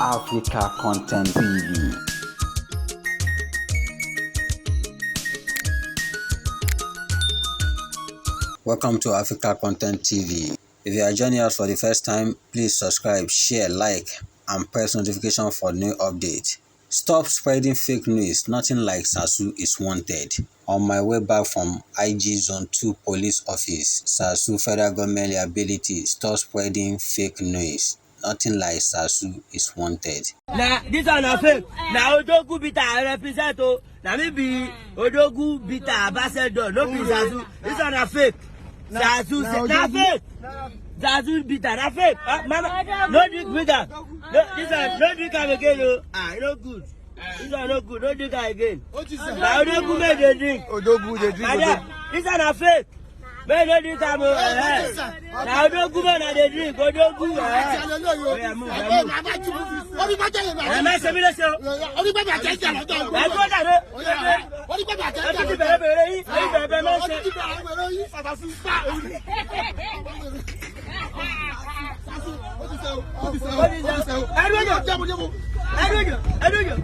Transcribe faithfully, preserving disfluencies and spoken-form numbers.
Africa Content T V. Welcome to Africa Content T V. If you are joining us for the first time, please subscribe, share, like, and press notification for new updates. Stop spreading fake news. Nothing like Sasu is wanted. On my way back from I G Zone two police office, Sasu federal government liability. Stop spreading fake news. Nothing like Sasu is wanted. Na this one na fake. Na Odogwu Bitter I represent o. Na me be Odogwu Bitter ambassador. No be Sasu. This one na fake. Sasu say na fake. Sasu Bitter na fake. Ah, mama, no drink Bitter. No, this one, no drink am again o. Ah, e no good. This one no good. No drink am again. Na Odogwu make dey drink. Odogwu dey drink. Madam, this one na fake. Make no drink am o. Eh. Na Odogwu make una dey drink. Odogwu. Eh. Oya, move, oya, move. Ẹ má ṣe mí léṣe o. Ẹ gbọ́dọ̀ rẹ. Ẹ ti bẹ̀rẹ̀ bẹ̀rẹ̀ yìí. Ẹ bẹ̀rẹ̀ bẹ̀rẹ̀ yìí. Ẹ dúró jọ. Ẹ dúró jọ. Ẹ dúró jọ.